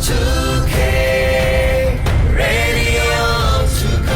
two K Radio two K.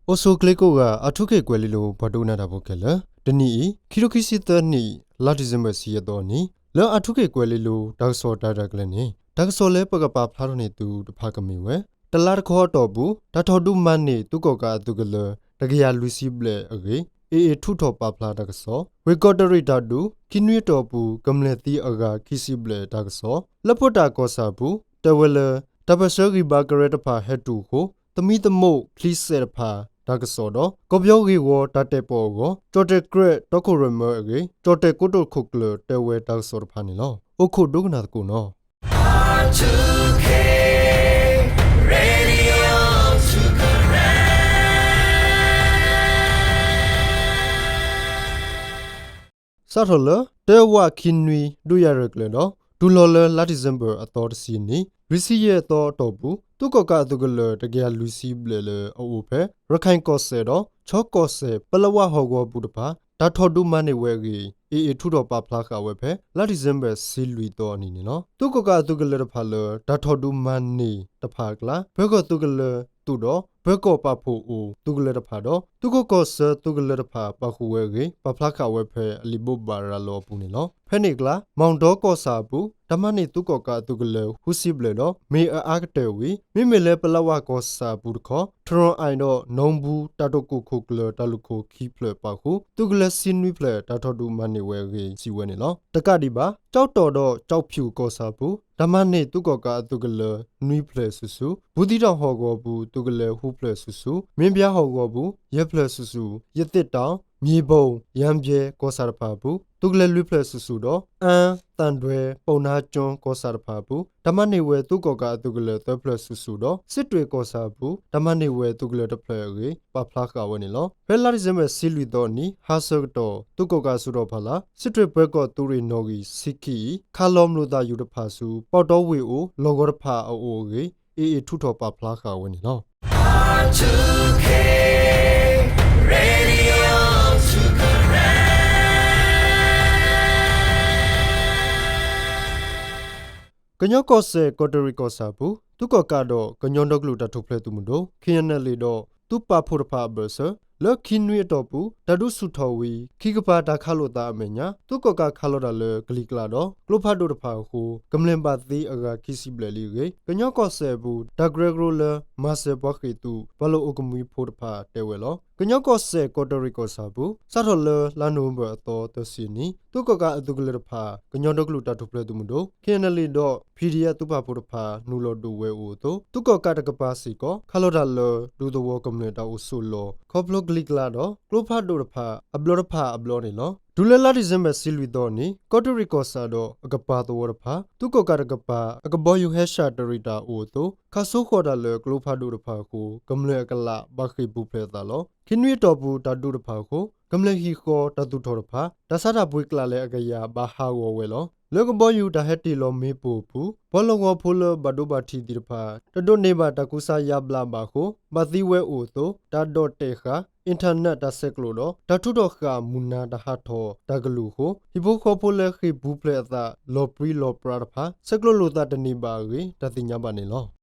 အိၣ်ဆူၣ်ချ့ကိးဂၤ အၣ်ထူခ့ၣ်ကွဲၤလ့လိၤ ပှၤဒိကနၣ်တၢ်ဖိခဲလၢာ်, တနံၤအံၤ ခံထိခံဆံသၢနံၣ် လါဒံၣ်စ့ဘၢၣ် ဆံယဲၢ်သီအနံၤ လၢအၣ်ထူခ့ၣ်ကွဲၤလ့လိၤ တၢ်ကစီၣ်တၢ်ရဲၣ်တၢ်ကျဲၤန့ၣ် တၢ်ကစီၣ်လၢပကပာ်ဖျါထီၣ်န့ၢ်သုတဖၣ်ကမ့ၢ်ဝဲ တလါတခီအတီၢ်ပူၤ တၢ်ထီၣ်ဒုးမၤန့ၢ်သုးကီၣ်ကးအသုးကလၢၤ တကယၤလွံၢ်ဆံဘျဲၣ်အဂ့ၢ် အ့ၣ်အ့ၣ် ထုးထီၣ်ပာ်ဖျါတၢ်ကစီၣ်, ဝ့ၢ်ကီးတရံးတၢ်ဒုး ခံနွံအတီၢ်ပူၤ ကမျၢၢ်သံအဂၤခံဆံဘျဲၣ်တၢ်ကစီၣ်, လၢပှဲၤတၢ်ကီၢ်ဆၣ်ပူၤ တဲဝဲလၢ တၢ်ပၢၢ်ဆၢဂံၢ်ဘါကရၢတဖၣ်ဟဲတူၢ်အဃိ သမံသမိးချံစဲးတဖၣ်တၢ်ကစီၣ်ဒီး ကီၢ်ပယီၤဂ့ၢ်ဝီတၢ်တဲာ်ပီၣ်အဂီၢ် ကၠီၣ်တဲၣ်ကြဲးတီခိၣ်ရိၣ်မဲအဂ့ၢ် ကၠီၣ်တဲၣ်ကိတိာ်ခိၣ်ကျၢၢ်တဲဝဲတၢ်ကစီၣ်တဖၣ်န့ၣ်လီၤ. အိၣ်ခိးဒိကနၣ်သကိးနီၤ. စးထီၣ်လၢ တၢဝးခံနွံ ဒုးယၤရဲၣ်ကျဲၤဒီး တုၤလီၤလၢလါဒံၣ်စ့ဘၢၣ်အသီတဆံနံၤ လွံၢ်ဆံယဲၢ်သီအတီၢ်ပူၤ သုးကီၣ်ကးအသုးကလၢၤ တကယၤလွံၢ်ဆံဘျဲၣ်လၢအအိၣ်ဖဲ ရခၢၣ်ကီၢ်စဲၣ်ဒီး ခၠီကီၢ်စဲၣ် ပလဝးဟီၣ်ကဝီၤပူၤတဖၣ် တၢ်ထီၣ်ဒုးမၤန့ၢ်ဝဲအဂ့ၢ် အ့ၣ်အ့ၣ် ထုးထီၣ်ပာ်ဖျါဃာ်ဝဲဖဲ လါဒံၣ်စ့ဘၢၣ် ဆံလွံၢ်သီအနံၤန့ၣ်လီၤ. သုးကီၣ်ကးအသုးကလၢၤတဖၣ်လၢ တၢ်ထီၣ်ဒုးမၤန့ၢ်တဖၣ်အကျါ ပၢၤကီၢ်သုးကလၢၤသုးဒီး ပၢၤကီၢ်ပာ်ဖှိၣ်အိၣ်သုးကလၢၤတဖၣ်ဒီး သုးခိးကီၢ်ဆၢသုးကလၢၤတဖၣ် ပာ်ဃုာ်ဝဲအဂ့ၢ် ပာ်ဖျါဃာ်ဝဲဖဲအလံာ်ဘိးဘၣ်ရၤလီၤအပူၤန့ၣ်လီၤ. ဖဲန့ၣ်အကျါ မီၣ်ဒီကီၢ်ဆၣ်အပူၤ တၢ်မၤန့ၢ်သုးကီၣ်ကးအသုးကလၢၤ ဃုဆံဘျဲၣ်ဒီး မ့ၢ်အအါကတၢၢ်ဝံၤ မ့မ့ၢ်လၢပလဝးကီၢ်ဆၣ်အပူၤတခီ ထရီၣ်အၣ်ဒီး နီၣ်ဘူ တၢ်တိာ်ကိၢ်ခိၣ်ကျၢၢ်တၢ်လူၢ်ခိၣ်ခံဖျၢၣ်ပာ်ဃုာ် သုးကလၢၤဆံနွံဖျၢၣ် တၢ်ထီၣ်ဒုးမၤန့ၢ်ဝဲအဂ့ၢ် စံးဝဲန့ၣ်လီၤ. တကးဒံးဘၣ် ကၠီၣ်တီၣ်ဒီးကၠီၣ်ဖၠူၣ်ကီၢ်ဆၣ်အပူၤ တၢ်မၤန့ၢ်သုးကီၣ်ကးအသုးကလၢၤ နွံဖျၢၣ်စုာ်စုာ်, ဘူးသံတီၣ်ဟီၣ်ကဝီၤပူၤ သုးကလၢၤဃုဖျၢၣ်စုာ်စုာ်, မ့ၢ်ဘၠါဟီၣ်ကဝီၤပူၤ ယဲၢ်ဖျၢၣ်စုာ်စုာ်, ရသေ့တောင်, မြေပုံ, ရမ်းဗြဲ ကီၢ်ဆၣ်တဖၣ်အပူၤ သုးကလၢၤလွံၢ်ဖျၢၣ်စုာ်စုာ်ဒီး အမ်း, သံတွဲ, ပုဏ္ဏားကျွန်း ကီၢ်ဆၣ်တဖၣ်အပူၤ တၢ်မၤန့ၢ်ဝဲသုးကီၣ်ကးအသုးကလၢၤသၢဖျၢၣ်စုာ်စုာ်ဒီး စစ်တွေ ကီၢ်ဆၣ်အပူၤ တၢ်မၤန့ၢ်ဝဲသုးကလၢၤတဖျၢၣ်အဂ့ၢ် ပာ်ဖျါဃာ်ဝဲန့ၣ်လီၤ. ဖဲလါဒံၣ်စ့ဘၢၣ် ဆံလွံၢ်သီအနံၤ ဟါဆၢကတီၢ် သုးကီၣ်ကးအစုတီၤဖီလာ် စစ်တွေ ပၢၤကီၢ်သုးရ့ၣ်နီၣ်ဂံၢ်ဆံခံအံၤ ခးလီၤမျိာ်သၣ်ယူၤတဖၣ်ဆူ ပီၣ်တီဝ့ၢ်အိၣ် လီၢ်ကဝီၤတဖၣ်အအိၣ်အဂ့ၢ် အ့ၣ်အ့ၣ် ထုးထီၣ်ပာ်ဖျါဃာ်ဝဲန့ၣ်လီၤ. ကညီကီၢ်စဲၣ် ကီးတရံးကီၢ်ဆၣ်အပူၤ သုးကီၣ်ကးဒီး ကညီဒီကလုာ်တၢ်ထူၣ်ဖျဲးသုးမုၢ်ဒိၣ် ခ့ၣ်အဲၣ်အၣ်အၣ်လ် ဒီး သုးပာ်ဖှိၣ်တဖၣ်အဘၢၣ်စၢၤ လၢခံနွံအတီၢ်ပူၤ တၢ်ဒုးဆူၣ်ထီၣ်ဝံၤ ခံကပၤတၢ်ခးလိာ်သးအမဲာ်ညါ သုးကီၣ်ကးခးလီၤတၢ်လၢကလံၤကျါဒီး ကျိဖးဒိၣ်တဖၣ်အဃိ ကမျၢၢ်ဘၣ်သံအဂၤခံဆံဘျဲၣ်လံအဂ့ၢ် ကညီကီၢ်စဲၣ်အပူၤ တၢ်ကရၢကရိလၢ မၤစၢၤပှၤဃ့ၢ်သုး ပှၤလီၢ်အိၣ်ကမှံဖိတဖၣ်တဲဝဲလီၤ. ကညီကီၢ်စဲၣ် ကီးတရံးကီၢ်ဆၣ်အပူၤ စးထီၣ်လၢလါနိၣ်ဝ့ဘၢၣ်အသီသၢဆံအနံၤ သုးကီၣ်ကးအသုးကလၢၤတဖၣ် ကညီဒီကလုာ်တၢ်ထူၣ်ဖျဲးသုးမုၢ်ဒိၣ် ခ့ၣ်အဲၣ်အၣ်အၣ်လ် ဒီး ပီၣ်ဒီအၣ် သုးပာ်ဖှိၣ်တဖၣ် နုာ်လီၤဒုးဝဲအအိၣ်အသိး သုးကီၣ်ကးတကပၤစ့ၢ်ကီး ခးလီၤတၢ်လၢ ဒူသဝီကမျၢၢ်တၢ်အိၣ်ဆိးလီၢ် ခီဖျိကလံၤကျါဒီး ကျိဖးဒိၣ်တဖၣ် အဘျီတဖၣ်အဘျီန့ၣ်လီၤ. တုၤလၢလါဒံၣ်စ့ဘၢၣ် ဆံလွံၢ်သီအနံၤ ကီးတရံးကီၢ်ဆၣ်ဒီးအကပၤသဝီတဖၣ် သုးကီၣ်ကးတကပၤ အကဘီယူၤဟဲဆှၣ်တရံးတၢ်အိၣ်အသိး ခးဆိဃီၤတၢ်လၢကျိဖးဒိၣ်တဖၣ်အဃိ ကမျၢၢ်အကလး ဘၣ်ဃ့ၢ်ပူၤဖျဲးအသးလီၤ. ခံနွံအတီၢ်ပူၤ တၢ်ဒုးတဖၣ်အဃိ ကမျၢၢ်ဟံၣ်ဃီတၢ်သူၣ်ထီၣ်တဖၣ် တၢ်ဆါတၢ်ပှ့ၤကျးလဲၤအကယၤ ဘၣ်ဟးဂီၤဝဲလီၤ. လၢကဘီယူၤတၢ်ဟဲတ့ၢ်လီၤမ့ၣ်ပိၢ်အပူၤ ပှၤလီၢ်ကဝီၤဖိလၢဘၣ်ဒိဘၣ်ထံးသ့ၣ်တဖၣ် တဒိးန့ၢ်ဘၣ်တၢ်ကူစါယါဘျါဘၣ်အဃိ ဘၣ်သံဝဲအိၣ်အသိး တၢ်ဒီၣ်တဲာ်ဃာ် အ့ၣ်ထၢၣ်နဲးတၢ်ဆဲးကျိးဒီး တၢ်ထုးထီၣ်ဃာ်မုၢ်နၤတၢ်ဟးထီၣ်တၢ်ကလုၢ်အဃိ ဟံၣ်ဖိဃီဖိလၢဃ့ၢ်ပူၤဖျဲးအသး လီၤပြံလီၤပြါတဖၣ် ဆဲးကျိးလိာ်သးတန့ၢ်ဘၣ်အဂ့ၢ် တၢ်သ့ၣ်ညါဘၣ်န့ၣ်လီၤ.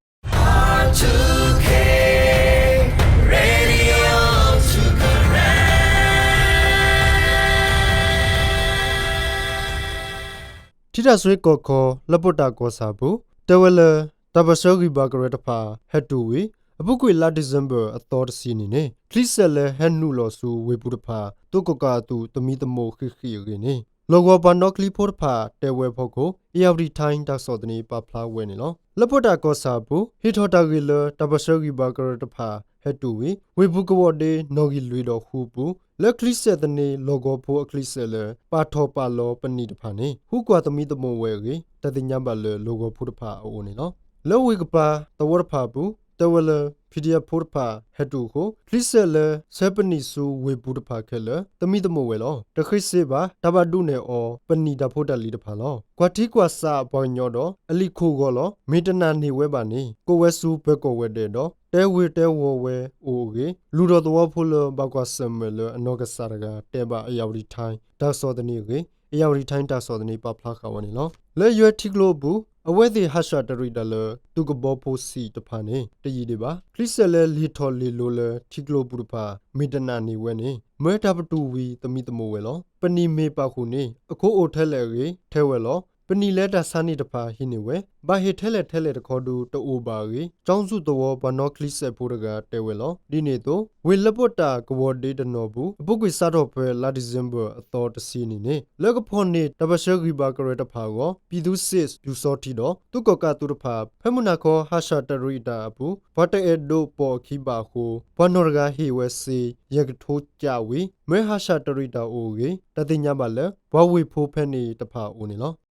ထံတၢ်စွ့ကီၢ်ခီ လၢပှဲၤတၢ်ကီၢ်ဆၣ်အပူၤ တဲဝဲလၢ တၢ်ပၢၢ်ဆၢဂံၢ်ဘါကရၢတဖၣ် ဟဲတူၢ်ဝံၤ အပူၤကွံာ်လါဒံၣ်စ့ဘၢၣ် အသီတဆံနံၤန့ၣ် ချံစဲးလၢဟဲနုာ်လီၤဆူဝ့ၢ်ပူၤတဖၣ် သုးကီၣ်ကးအသုး သမံသမိးဃံးဃံးအဂ့ၢ်န့ၣ် လီၢ်ကဝီၤပှၤနီၣ်ချံဖိတဖၣ် တဲဝဲအဖီခိၣ် အ့ၣ်ယၣ်ဝတံၣ်ထါ တၢ်ကစီၣ်သန့ ပာ်ဖျါဝဲန့ၣ်လီၤ. လၢပှဲၤတၢ်ကီၢ်ဆၣ်အပူၤ ဟ့ၣ်ထီၣ်တၢ်ဂ့ၢ်လၢ တၢ်ပၢၢ်ဆၢဂံၢ်ဘါကရၢတဖၣ် ဟဲတူၢ်ဝံၤ ဝ့ၢ်ပူၤကဝီၤဒ့ နီၣ်ဂံၢ်လွံၢ်ဒီးဃုအပူၤ လၢချံစဲးသန့ လီၢ်ကဝီၤဖိအချံစဲးလၢ ပာ်ထီၣ်ပာ်လီၤပနံာ်တဖၣ်န့ၣ် ဟူးကွၢ်သမံသမိးဝဲအဂ့ၢ် တၢ်သ့ၣ်ညါဘၣ်လၢ လီၢ်ကဝီၤဖိတဖၣ်အအိၣ်န့ၣ်လီၤ. လၢဝ့ၢ်ကပၤသဝီတဖၣ်အပူၤ တဲဝဲလၢ ပီၣ်ဒီအၣ် ဖိတဖၣ် ဟဲတူၢ်အဃိ ချံစဲးလၢ ဆၢပနံာ်ဆူဝ့ၢ်ပူၤတဖၣ်ခဲလၢာ် သမံသမိးဝဲလီၤ. တဃ့စ့ဘၣ် တၢ်ဘၣ်ဒုးနဲၣ်အီၤ ပနံာ်တၢ်ဖိတၢ်လံၤတဖၣ်လီၤ. ကွၢ်ထံကွၢ်ဆးပှၤကညီဒီး အလံာ်ခိၣ်ဂီၤလီၤ. မ့ၢ်တနာ်န့ၢ်ဝဲဘၣ်န့ၣ် ကိးဝဲဆူပၢၤကီၢ်ဝဲၤဒၢးဒီး တဲဝ့ၤတဲဝီၤဝဲအိၣ်အဂ့ၢ် လူၤဒီးသဝီဖိလၢ ဘၣ်ကွၢ်ဆၢၣ်မဲာ်လၢအနီၢ်ကစၢ်တဂၤ တဲဘၣ် အ့ၣ်ယၣ်ဝတံၣ်ထါ တၢ်ကစီၣ်သန့အဂ့ၢ် ဧရာဝတီတိုင်း တၢ်ကစီၣ်သန့ ပာ်ဖျါဃာ်ဝဲန့ၣ်လီၤ. လၢယွဲထံကျိအပူၤ အဝဲသ့ၣ်ဟးဆှဲးတရံးတၢ်လၢ သုးကဘီဖိစံာ်တဖၣ်န့ၣ် တယံာ်ဒံးဘၣ်. ချံစဲးလၢလံာ်ထီၣ်လံာ်လီလၢထံကျိပူၤတဖၣ် မ့ၢ်တနာ်န့ၢ်ဝဲန့ၣ် မၢတၢ်ပတုာ်ဝံၤ သမံသမိးဝဲလီၤ. ပနံာ်မ့ၢ်ပာ်ဃုာ်န့ၣ် အခိအိၣ်ထဲလဲၣ်အဂ့ၢ် ထဲဝဲလီၤ. ပနံာ်လၢတၢ်ဆါန့ၢ်တဖၣ်ဟံးန့ၢ်ဝဲ ဘၣ်ဟ့ၣ်ထဲလဲၣ်ထဲလဲၣ်တခီဒုး တအိၣ်ဘၣ်အဂ့ၢ် ကၠီစုသဝီ ပှၤနီၣ်ချံစဲးဖိတဂၤတဲဝဲလီၤ. ဒ်န့ၣ်အသိး ဝ့ၢ်လၢပှဲၤတၢ်ကဝီၤဒ့တနီၤပူၤ အပူၤကွံာ်စးထီၣ်ဖဲ လါဒံၣ်စ့ဘၢၣ် အသီတဆံနံၤန့ၣ် လၢကဖီၣ်န့ၢ် တၢ်ပၢၢ်ဆၢဂံၢ်ဘါကရၢတဖၣ်အဂီၢ် ပြည်သူ့စစ် ပျူစောထီးဒီး သုးကီၣ်ကးသုးတဖၣ် ဖဲမုၢ်နၤခီ ဟးဆှဲးတရံးတၢ်အပူၤ ပှၤတအဲၣ်ဒိးပိာ်အခံဘၣ်အဃိ ပှၤနီၣ်တဂၤဟ့ၣ်ဝဲစ့ ယဲၢ်ကထိကးဝံၤ မၢဟးဆှဲးတရံးတၢ်အိၣ်အဂ့ၢ် တၢ်သ့ၣ်ညါဘၣ်လၢ ပှၤဝ့ၢ်ဖိဖဲန့ၣ်တဖၣ်အအိၣ်န့ၣ်လီၤ.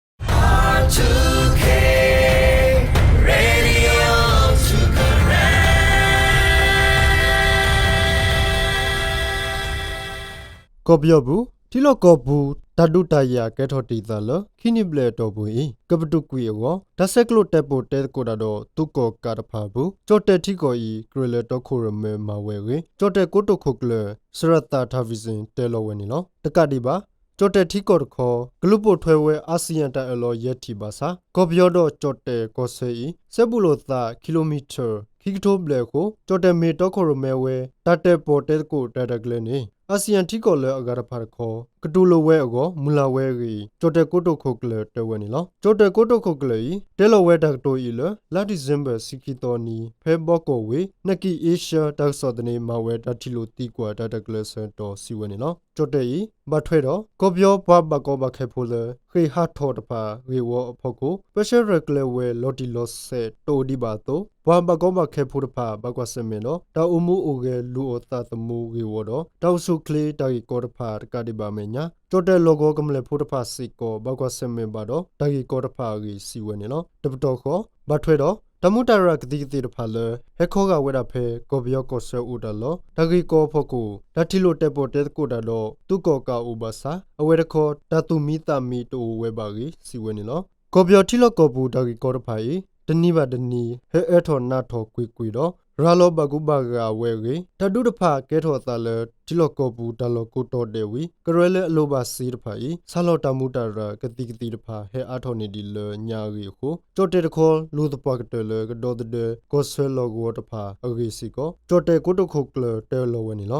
ကီၢ်ပယီၤပူၤ ထံလီၢ်ကီၢ်ပူၤ တၢ်ဒုးတၢ်ယၤကဲထီၣ်တံာ်သးလၢ ခံနံၣ်ဘျဲၣ်အတီၢ်ပူၤအံၤ ကပတုာ်ကွံာ်အဂီၢ် တၢ်ဆဲးကျိးတဲာ်ပိာ်တဲသကိးတၢ်ဒီး သုးကီၣ်ကးတဖၣ်အပူၤ ကၠီၣ်တဲၣ်ထံကီၢ်အံၤ ကြၢးလၢတီခိၣ်ရိၣ်မဲမၤဝဲအဂ့ၢ် ကၠီၣ်တဲၣ်ကိတိာ်ခိၣ်ကျၢၢ် စရသးထၣ်ဝံၣ်စ့ၣ် တဲလီၤဝဲန့ၣ်လီၤ. တကးဒံးဘၣ် ကၠီၣ်တဲၣ်ထံကီၢ်တခီ ကလူၤပိာ်ထွဲဝဲ အၣ်စံၣ်ယၣ်တၢ်အၢၣ်လီၤယဲၢ်ထံၣ်ဘၣ်ဆၣ် ကီၢ်ပယီၤဒီးကၠီၣ်တဲၣ်ကီၢ်ဆၢအံၤ စဲဘူးလိာ်သး ကံလိမံထၢၣ် ခံကထိဘျဲၣ်အဃိ ကၠီၣ်တဲၣ်မ့ၢ်တီခိၣ်ရိၣ်မဲဝဲ တၢ်တဲာ်ပိာ်တဲသကိးတၢ်ရဲၣ်တၢ်ကျဲၤန့ၣ် အၣ်စံၣ်ယၣ်ထံကီၢ်လၢအဂၤတဖၣ်တခီ ကတူၢ်လိာ်ဝဲအဂီၢ် မုၢ်လၢ်ဝဲအဂ့ၢ် ကၠီၣ်တဲၣ်ကိတိာ်ခိၣ်ကျၢၢ်တဲဝဲန့ၣ်လီၤ. ကၠီၣ်တဲၣ်ကိတိာ်ခိၣ်ကျၢၢ်အံၤ တဲလီၤဝဲတၢ်ကတိၤအံၤလၢ လါဒံၣ်စ့ဘၢၣ် ဆံခံသီနံၤ ဖဲဘီကီၢ်ဝ့ၢ် နကံၣ်အ့ရှၢ တၢ်ကစီၣ်သန့မၤဝဲတၢ်ထံၣ်လိာ်သံကွၢ်တၢ်ရဲၣ်တၢ်ကျဲၤအဆၢကတီၢ် စံးဝဲန့ၣ်လီၤ. ကၠီၣ်တဲၣ်အံၤ ဘၣ်ထွဲဒီး ကီၢ်ပယီၤပှၤဘၣ်ကီဘၣ်ခဲဖိလၢ ဃ့ၢ်ဟးထီၣ်တဖၣ်ဂ့ၢ်ဝီအဖီခိၣ် ပၢဆှၢရဲၣ်ကျဲၤဝဲလီၤတံၢ်လီၤဆဲးတအိၣ်ဒံးဘၣ်အသိး ပှၤဘၣ်ကီဘၣ်ခဲဖိတဖၣ် ဘၣ်ကွၢ်ဆၢၣ်မဲာ်ဒီး တၢ်အိၣ်မူအိၣ်ဂဲၤလူၤအီၣ်သးသမူဂ့ၢ်ဝီဒီး တၢ်အိၣ်ဆူၣ်အိၣ်ချ့တၢ်ဂ့ၢ်ကီတဖၣ်တကးဒံးဘၣ်အမဲာ်ညါ ကၠီၣ်တဲၣ်လီၢ်ကဝီၤကမျၢၢ်ဖိတဖၣ်စ့ၢ်ကီး ဘၣ်ကွၢ်ဆၢၣ်မဲာ်ဘၣ်ဒီး တၢ်ဂ့ၢ်ကီတဖၣ်အဂ့ၢ် စံးဝဲန့ၣ်လီၤ. တပတီၢ်ဃီ ဘၣ်ထွဲဒီး တၢ်မူးတၢ်ရၢ်ကသံကသ့ၣ်တဖၣ်လၢ ဟဲခီဂာ်ဝဲဒၣ်ဖဲ ကီၢ်ပယီၤကီၢ်ဆၢအိၣ်တၢ်လီၢ် တၢ်ဂ့ၢ်ကီအဖီခိၣ် တၢ်ထံၣ်လိာ်တဲာ်ပိာ်တဲသကိးတၢ်ဒီး သုးကီၣ်ကးအိၣ်ဘၣ်ဆၣ် အဝဲတခီ တၢ်သူၣ်မံသးမံတအိၣ်ဝဲဘၣ်အဂ့ၢ် စံးဝဲန့ၣ်လီၤ. ကီၢ်ပယီၤထံလီၢ်ကီၢ်ပူၤတၢ်ဂ့ၢ်ကီတဖၣ်အံၤ တနံၤဘၣ်တနံၤ ဟဲအၢထီၣ်နးထီၣ်ကွ့ၢ်ကွ့ၢ်ဒီး ရၤလီၤဘၣ်ကူဘၣ်ဂာ်ဝဲအဂ့ၢ် တၢ်ဒုးတဖၣ်ကဲထီၣ်အသးလၢ ထံလီၢ်ကီၢ်ပူၤတၢ်လီၢ်ကိးတီၤဒဲးဝံၤ ကရၢလၢအလိၣ်ဘၣ်စ့တဖၣ်အံၤ ဆးလီၤတၢ်မူးတၢ်ရၢ်ကသံကသ့ၣ်တဖၣ် ဟဲအါထီၣ်န့ၢ်ဒံးလၢညါအဂ့ၢ်အဃိ ကၠီၣ်တဲၣ်တခီ လူၤသပှၢ်ကတၢၢ်လၢကဒီသဒၢ ကီၢ်ဆၢလီၢ်ကဝီၤတဖၣ်အဂ့ၢ်စ့ၢ်ကီး ကၠီၣ်တဲၣ်ကိတိာ်ခိၣ်ကျၢၢ်တဲလီၤဝဲန့ၣ်လီ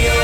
ၤ.